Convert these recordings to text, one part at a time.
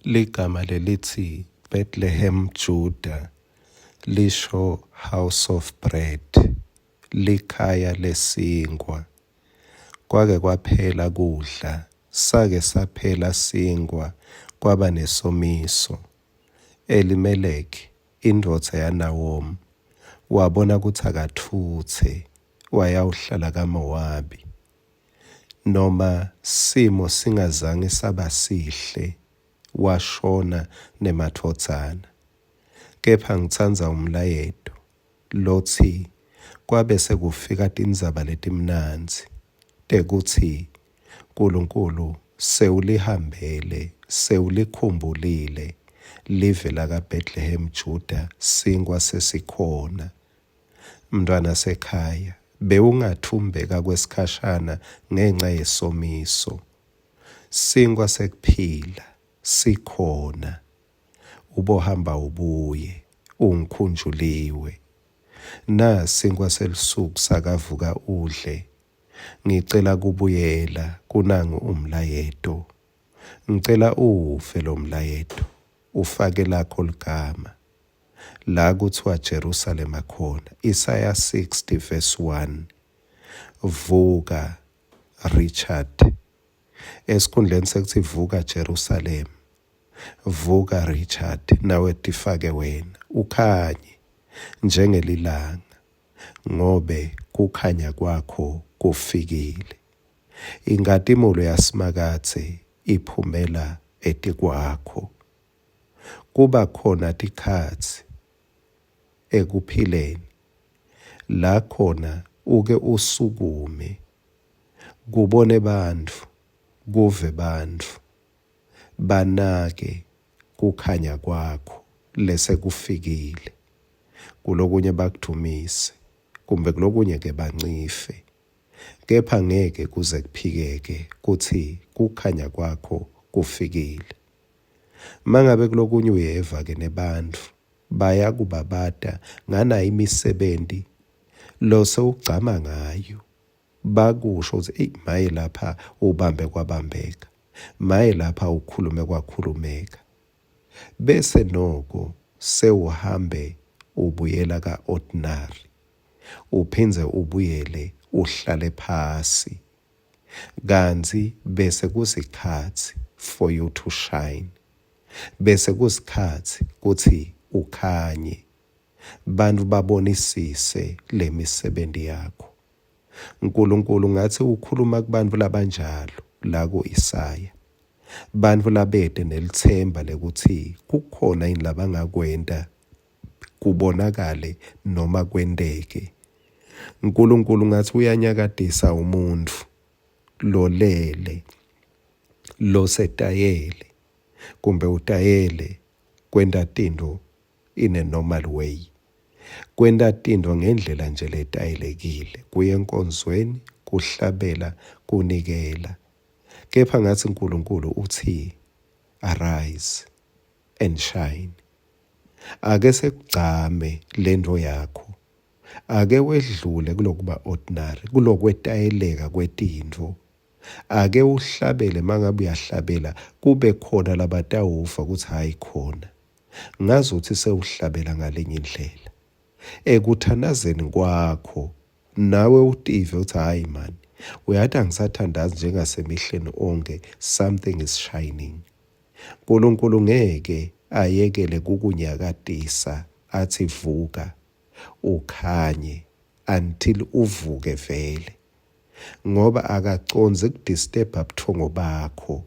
Ligama lelitsi Bethlehem Judah lisho House of Bread, likhaya lesinkhwa. Kwake kwaphela kudla, sake saphela sinkhwa kwaba nesomiso. Elimeleki, indvodza yaNawomi, wabona kutsi akatfutse wayawuhlala kaMowabi. Noma simo singazange saba sihle, washona nemadvodzana. Kepha ngitsandza umlayeto lotsi kwabe sekufika tindzaba letimnandzi tekutsi Nkulunkulu sewulihambele, sewulikhumbulile live lakaBethlehem Juda, sinkhwa sesikhona. Mntfwanasekhaya, bewungatfumbeka kwesikhashana ngenca yesomiso. Sinkhwa sekuphila sikhona. Ubohamba ubuye, ungikhunjuliwe. Na sinkhwa selusuku sakavuka udle. Ngicela kubuyela kunangu umlayeto. Ngicela uwuve lomlayeto, ufake lakho ligama. La kutsiwa Jerusalema khona. Isaya 60 verse 1. Vuka Richard. Esikhundleni sekuthi vuka Jerusalem, vuka Richard nawe tifake wena ukhanye njengelilanga ngobe kukhanya kwakho kufikile. Inkhatimulo yaSimakadze iphumela etikwakho. Kuba khona tikhatsi ekuphileni la khona uke usukume kubone bantfu, kuve bantfu, banake kukhanya kwakho lesekufikile. Kulokunye bakudumise kumbe kulokunye ke bancife. Kepha ngeke kuze kuphikeke kutsi kukhanya kwakho kufikile. Mangabe kulokunye uyeva ke nebantfu bayakubabata nganayi imisebenti losewugcama ngayo bakusho ukuthi eyi maye lapha ubambe kwabambeka maye lapha ukhulume kwakhulumeka bese noko sewuhambe ubuyela ka-ordinary uphindze ubuyele uhlale phasi kantsi bese kusikhatsi for you to shine bese kusikhatsi kutsi ukhanye bantfu babonisise lemisebenti yakho. Nkulunkulu ngatsi ukhuluma kubantfu labanjalo la ku-Isaya. Bantfu labete nelitsemba lekutsi kukhona yini labangakwenta kubonakale noma kwenteke. Nkulunkulu ngatsi uyanyakatisa umuntfu lolele losetayele kumbe utayele kwenta tintfo in a normal way. Kwenta tintfo ngendlela nje letayelekile, kuya enkonzweni, kuhlabela, kunikela. Kepha ngatsi Nkulunkulu utsi arise and shine. Ake sekugcame lento yakho. Ake wedlule kulokuba ordinary, kulokwetayeleka kwetintfo. Ake uhlabele mangabe uyahlabela kube khona labatawuva ukuthi hayi khona. Ngazuthi sewuhlabela ngalenye indlela. Ekuthandazeni kwakho nawe utive uthi hayi man, uyati angisathandazi njengasemihleni onke, something is shining. Nkulunkulu ngeke ayekele kukunyakatisa athi vuka ukhanye until uvuke vele ngoba akacondzi kudisturba buthongo bakho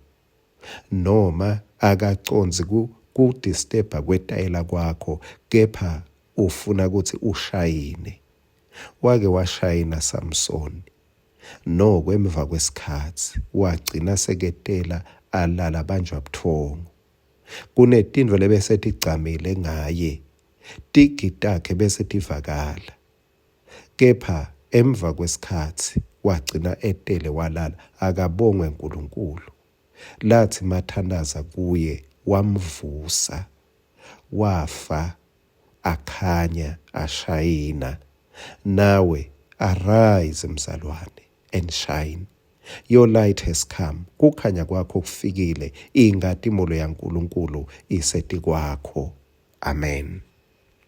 noma akacondzi kudisturba kwetayela kwakho kepha ufuna kutsi ushayine. Wake washayina Samson noko emva kwesikhatsi wagcina seketela alala banjwa buthongo. Kunetintfo lebese tigcamile ngaye, tigi takhe bese tivakala. Kepha emva kwesikhatsi wagcina etele walala akabongwe Nkulunkulu. Lathi mathandaza kuye wamvusa wafa akhanya ashayina. Nawe arise mzalwane and shine. Your light has come. Kukhanya kwakho kufikile. Inkhatimulo yaNkulunkulu isetikwakho. Amen.